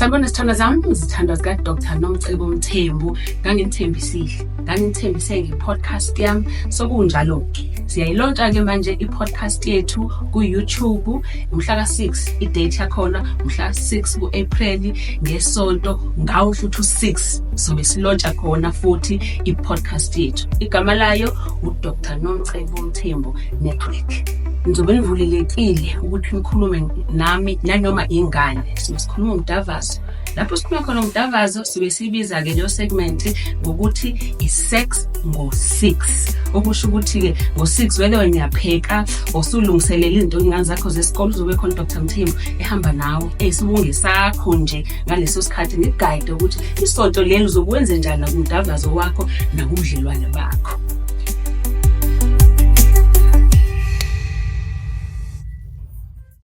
Sanibona sithandwa zami, zithandwa zika-Dr Nomcebo Mthembu. Nganginithembisile, nganginithembise nge-podcast yami. Sokunjalo-ke. Siyayilontsha-ke manje i-podcast yethu ku-YouTube mhla ka-6, i-date yakhona mhla 6 ku-April ngesonto, ngawo futhi u-6 sobe silontsha khona futhi i-podcast yethu. Igama layo u-Dr Nomcebo Mthembu Network. Nizobe nivulelekile ukuthi nikhulume nami nanoma ingane. Sizobe sikhuluma ngomdavazo. Lapho sikhuluma khona ngomdavazo sibe sibiza-ke leyo segment ngokuthi i-sex ngo-6. Okusho ukuthi-ke ngo-6 whether wena uyapheka or usulungiselela izinto iy'ngane zakho zesikole, uzobe khona uDr Mthembu ehamba nawe eyisibunge sakho nje ngaleso sikhathi, ngikugayide ukuthi isonto leli uzokwenze njani nakumdavazo wakho nakubudlelwane bakho.